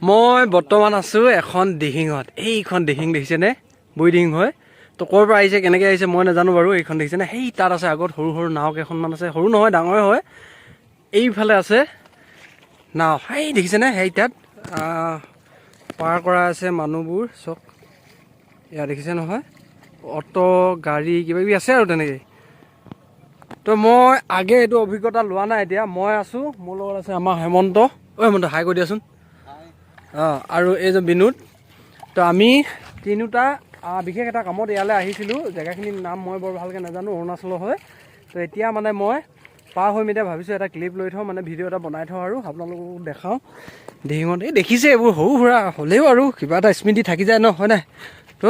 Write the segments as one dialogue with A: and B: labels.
A: মই বৰ্তমান আছোঁ এখন দিহিঙত। এইখন দিহিং দেখিছেনে? বুঢ়ীদিহিং হয়। তো ক'ৰ পৰা আহিছে, কেনেকৈ আহিছে মই নাজানো বাৰু। এইখন দেখিছেনে? সেই তাত আছে আগত সৰু সৰু নাও কেইখনমান আছে। সৰু নহয়, ডাঙৰে হয়। এইফালে আছে নাও, সেই দেখিছেনে? সেই তাত পাৰ কৰা আছে মানুহবোৰ চব। এয়া দেখিছে নহয়, অট' গাড়ী কিবা কিবি আছে আৰু তেনেকৈ। তো মই আগে এইটো অভিজ্ঞতা লোৱা নাই। এতিয়া মই আছোঁ, মোৰ লগত আছে আমাৰ হেমন্ত। ঐ হেমন্ত, হাই কৈ দিয়াচোন। অঁ, আৰু এইজন বিনোদ। তো আমি তিনিওটা বিশেষ এটা কামত ইয়ালৈ আহিছিলোঁ। জেগাখিনিৰ নাম মই বৰ ভালকৈ নাজানো, অৰুণাচলৰ হয়। তো এতিয়া মানে মই পাৰ হৈম, এতিয়া ভাবিছোঁ এটা ক্লিপ লৈ থওঁ, মানে ভিডিঅ' এটা বনাই থওঁ আৰু আপোনালোকক দেখাওঁ দিহিঙত। এই দেখিছে, এইবোৰ সৰু সুৰা হ'লেও আৰু কিবা এটা স্মৃতি থাকি যায় ন, হয় নাই? তো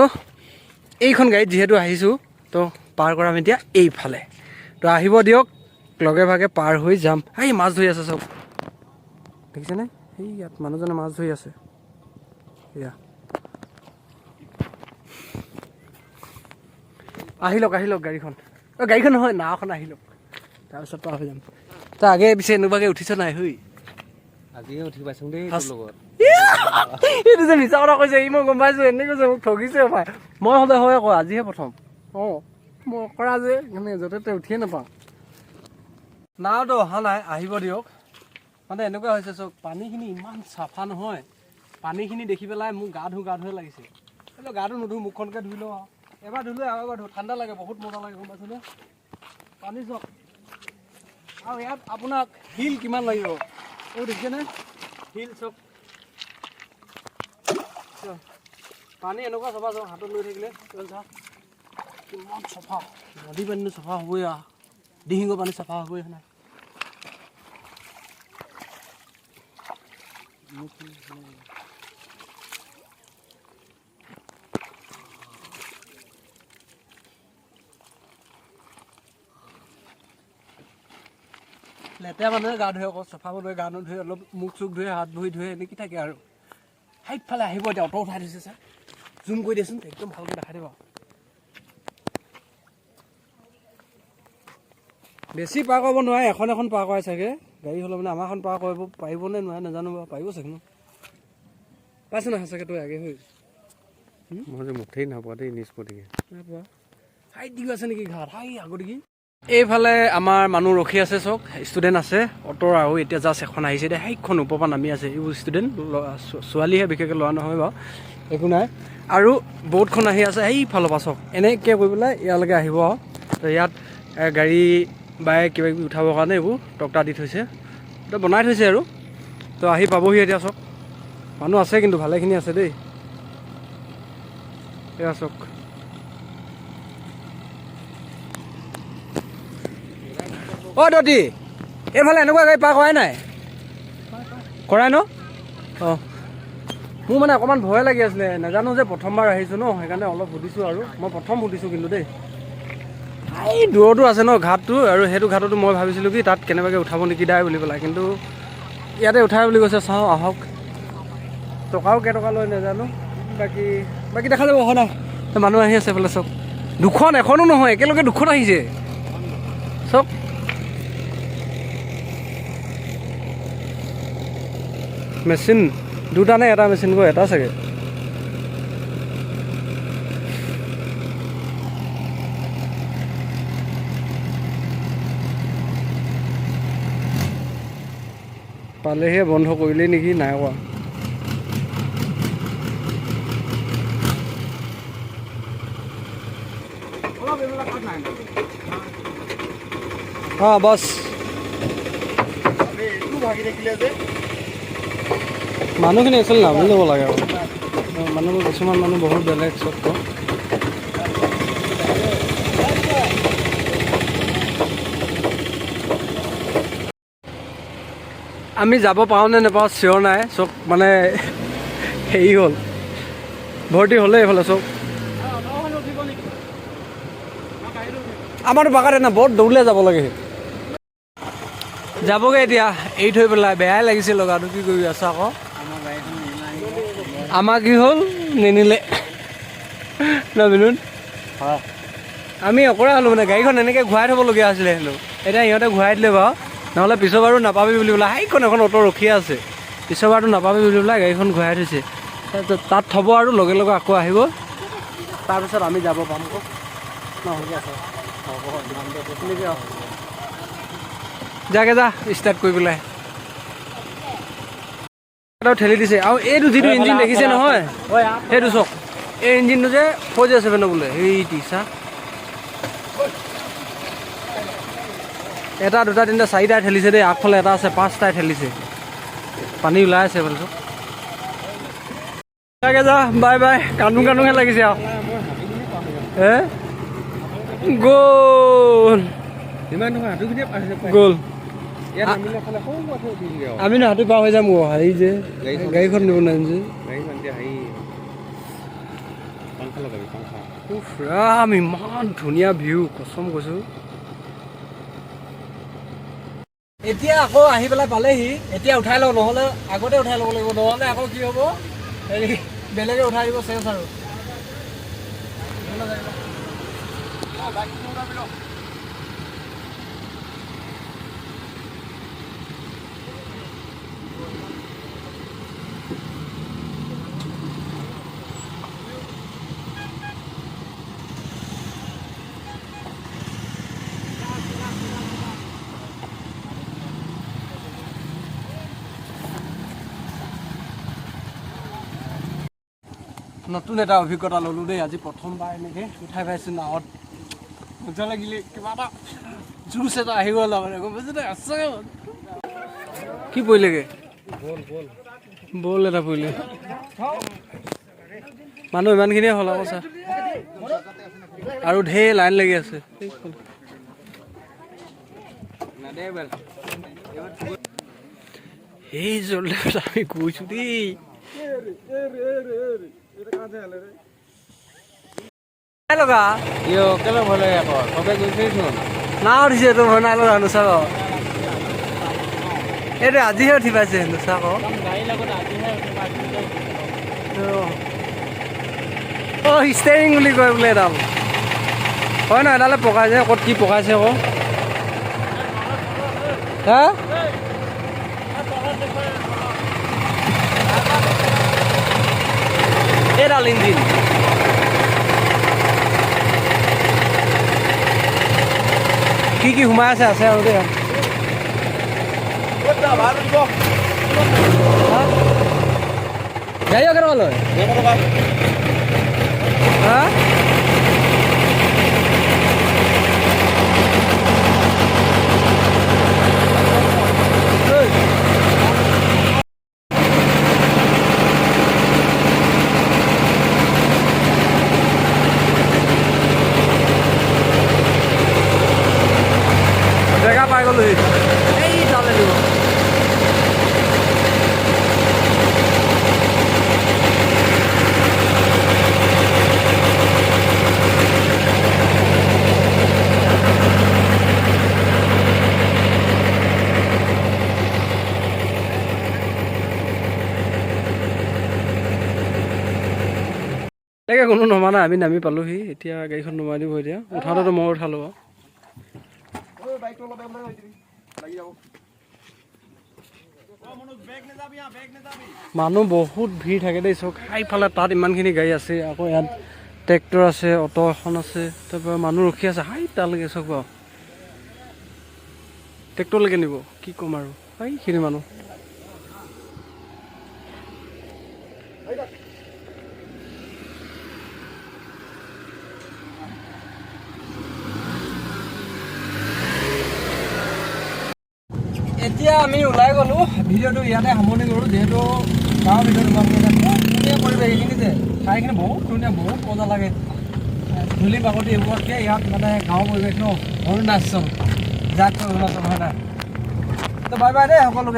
A: এইখন গাড়ীত যিহেতু আহিছোঁ, তো পাৰ কৰাম এতিয়া এইফালে। তো আহিব দিয়ক, লগে ভাগে পাৰ হৈ যাম। এই মাছ ধৰি আছে চব, দেখিছেনে? সেই ইয়াত মানুহজনে মাছ ধৰি আছে। এয়া আহি লওক, আহি লওক গাড়ীখন। অ' গাড়ীখন নহয়, নাওখন আহি লওক, তাৰপিছত পাৰ হৈ যাম। তই আগে পিছে এনেকুৱাকৈ উঠিছ নাই হই?
B: আজিয়ে উঠি পাইছো দেই
A: তোৰ
B: লগত।
A: এইটো যে মিছা কথা কৈছে ই, মই গম পাইছোঁ। এনেই কৈছে, মোক ঠগিছে পাই। মই হ'লে হয় আকৌ, আজিহে প্ৰথম। অঁ, মই কৰা যে মানে য'তে ত'তে উঠিয়ে নাপাওঁ। নাওতো অহা নাই, আহিব দিয়ক। মানে এনেকুৱা হৈছে চাওক, পানীখিনি ইমান চাফা নহয়। পানীখিনি দেখি পেলাই মোক গা ধো গা ধুৱে লাগিছে। এইটো গাটো নুধো, মুখখনকে ধুই লওঁ আৰু। এবাৰ ধুলে আৰু এবাৰ ধো, ঠাণ্ডা লাগে, বহুত মজা লাগে, গম পাইছেনে? পানী চাওক। আৰু ইয়াত আপোনাক শিল কিমান লাগিব, এই দেখিছেনে শিল চাওক। চোৱা, পানী এনেকুৱা চফা, চাওক, হাতত লৈ থাকিলে। চা, কিমান চফা। নদী পানীটো চফা হ'বই আৰু দিহিঙৰ পানী চফা হ'বই, হয় নাই? লেতেৰা মানুহে গা ধুৱে আকৌ, চফা মানুহে গা নুধুৱে। অলপ মুখ চুখ ধুৱে, হাত ভৰি ধুৱে, এনেকৈ থাকে আৰু। সেইফালে আহিব এতিয়া, অট' উঠাই দিছে। ছাৰ, জুম কৰি দিয়াচোন, একদম ভালকৈ দেখাই দিব। বেছি পাৰ কৰিব নোৱাৰে, এখন এখন পাৰ কৰাই চাগে গাড়ী হ'লে। মানে আমাৰখন পাৰ কৰিব পাৰিবনে নোৱাৰে নাজানো বাৰু, পাৰিব চাগে ন? পাইছে নহয় চাগে তই আগে হৈ?
B: মই যে মুঠেই নাপোৱা দেই নিষ্পত্তিকে।
A: নাই পোৱা। হাই দিগো আছে নেকি ঘাট? হাই আগত কি এইফালে আমাৰ মানুহ ৰখি আছে চব, ষ্টুডেণ্ট আছে অ'টৰ। আৰু এতিয়া জাষ্ট এখন আহিছে, এতিয়া সেইখন ওপৰৰ পৰা নামি আছে। এইবোৰ ষ্টুডেণ্ট ছোৱালীহে, বিশেষকৈ ল'ৰা নহয় বাৰু, একো নাই। আৰু ব'টখন আহি আছে সেইফালৰ পৰা চাওক, এনেকৈ কৰি পেলাই ইয়ালৈকে আহিব। আৰু তো ইয়াত গাড়ী বাইক কিবা কিবি উঠাবৰ কাৰণে এইবোৰ তক্তা দি থৈছে, তো বনাই থৈছে আৰু। তো আহি পাবহি এতিয়া চাওক, মানুহ আছে কিন্তু ভালেখিনি আছে দেই। এয়া চাওক। অ' দতি, এইফালে এনেকুৱা গাড়ী পাৰ কৰাই নাই? কৰাই ন? অঁ, মোৰ মানে অকণমান ভয় লাগি আছিলে, নাজানো যে, প্ৰথমবাৰ আহিছোঁ ন, সেইকাৰণে অলপ সুধিছোঁ আৰু। মই প্ৰথম সুধিছোঁ কিন্তু দেই। এই দূৰতো আছে ন ঘাটটো, আৰু সেইটো ঘাটতো মই ভাবিছিলোঁ কি তাত কেনেবাকৈ উঠাব নেকি দাই বুলি পেলাই, কিন্তু ইয়াতে উঠাই বুলি কৈছে। চাওঁ আহক, টকাও কেইটকা লয় নাজানো, বাকী বাকী দেখা যাব, হয় নাই? তো মানুহ আহি আছে এইফালে চব, দুখন, এখনো নহয়, একেলগে দুখন আহিছে চব। মেচিন দুটা নে এটা মেচিন গৈ এটা চাগে। পালেহে বন্ধ কৰিলেই নেকি? নাই কোৱা। অঁ বছ।
C: ভাগি থাকিলে যে
A: মানুহখিনি একচুৱেলি নামি ল'ব লাগে আৰু মানুহবোৰ, কিছুমান মানুহ বহুত বেলেগ চব। আমি যাব পাৰোঁ নে নাপাওঁ চিয়'ৰ নাই। চব মানে হেৰি হ'ল, ভৰ্তি হ'লেই এইফালে চব। আমাৰতো বাগাতে না, বৰ দৌৰিলে যাব লাগে। যাবগৈ এতিয়া এৰি থৈ পেলাই বেয়াই লাগিছে লগাটো, কি কৰিবি আছা আকৌ। আমাৰ কি হ'ল, নিনিলে ন বিনোদ? আমি অকৰা হ'লো, মানে গাড়ীখন এনেকৈ ঘূৰাই থ'বলগীয়া হৈছিলে হেনো। এতিয়া সিহঁতে ঘূৰাই দিলে বাৰু, নহ'লে পিছৰ বাৰু নাপাবি বুলি বোলে। সেইখন এখন অ'টো ৰখিয়ে আছে। পিছৰ বাৰটো নাপাবি বুলি পেলাই গাড়ীখন ঘূৰাই থৈছে। তাৰপিছত তাত থ'ব আৰু লগে লগে আকৌ আহিব, তাৰপিছত আমি যাব পাম। আকৌ ন এনেকৈ আৰু। যাগে যা, ষ্টাৰ্ট কৰি পেলাই এটাও ঠেলি দিছে। আৰু এইটো যিটো ইঞ্জিন দেখিছে নহয়, সেইটো চাওক, এই ইঞ্জিনটো যে 407 বোলে। সেই টিচা এটা, দুটা, তিনিটা, চাৰিটাই ঠেলিছে দেই। আগফালে এটা আছে, পাঁচটাই ঠেলিছে। পানী ওলাই আছে এইফালে চাওক। যাগে যা, বাই বাই। কান্দো কান্দোহে লাগিছে আৰু হে গ'ল।
B: ইমান নহয়, সাঁতুৰিখিনিয়ে পাৰ হৈ যাব।
A: গ'ল।
B: ইয়াত নামিলে ফালে সৰু মাথো উঠিমগৈ আৰু।
A: আমি সাঁতুৰি পাৰ হৈ যাম গৈ। হেৰি যে গাড়ীখন নিব নোৱাৰিম যে।
B: গাড়ীখন এতিয়া হেৰি পাংখা লগাবি, পাংখা।
A: উফ ৰাম, ইমান ধুনীয়া ভিউ, কচম কৈছো। এতিয়া আকৌ আহি পেলাই পালেহি। এতিয়া উঠাই লওঁ, নহ'লে আগতে উঠাই ল'ব লাগিব, নহ'লে আকৌ কি হ'ব, হেৰি বেলেগে উঠাই দিব, চেঞ্চ আৰু। নতুন এটা অভিজ্ঞতা ল'লোঁ দেই আজি। প্ৰথমবাৰ এনেকৈ উঠাই পাইছোঁ নাৱত। মজা লাগিলে, কিবা এটা জুচ এটা আহি গ'ল মানে, গম পাইছে আছে। কি পৰিলেগে? বল এটা পৰিলে। মানুহ ইমানখিনিয়ে হ'ল আকৌ চা, আৰু ঢেৰ লাইন লাগি আছে। এই জলদি আমি গৈছোঁ দেই। নাই লগা।
B: কিয়, কেলে ভয় লাগে আকৌ? চবে গৈছেচোন।
A: না উঠিছে, তোৰ ভয় নাই লগা? নোচা ক। এইটো আজিহে উঠি পাইছে, নোচা ক। অ', ষ্টেৰিং বুলি কয় বোলে এডাল, হয় নহয়? এডালে পকাইছে, ক'ত কি পকাইছে আকৌ হা? এইডাল ইঞ্জিন। কি কি সোমাই আছে আছে আৰু দেই। হা? গাড়ী কেনেকুৱা লয় হা? জেগা পাই গ'লোহি, এই তালৈ দিব। তাকে কোনো নমা নাই, আমি নামি পালোহি। এতিয়া গাড়ীখন নমাই দিব। এতিয়া উঠাওঁতেতো মই উঠালোঁ আৰু। মানুহ বহুত ভিৰ থাকে দেই। চব সেইফালে তাত ইমানখিনি গাড়ী আছে, আকৌ ইয়াত ট্ৰেক্টৰ আছে, অট' এখন আছে, তাৰপৰা মানুহ ৰখি আছে। হাই তালৈকে চব বাৰু ট্ৰেক্টৰলৈকে নিব। কি ক'ম আৰু, সেইখিনি মানুহ। এতিয়া আমি ওলাই গ'লো। ভিডিঅ'টো ইয়াতে সামৰণি কৰোঁ, যিহেতু গাঁৱৰ ভিতৰত তোমালোকে বহুত ধুনীয়া পৰিৱেশ। এইখিনি যে ঠাইখিনি বহুত ধুনীয়া, বহুত মজা লাগে। ধূলি বাকতি এইবোৰতকৈ ইয়াত মানে গাঁৱৰ পৰিৱেশ ন, অৰুণাচল যাক অৰুণাচল হয় নাই। তো বাই বাই দেই সকলোকে।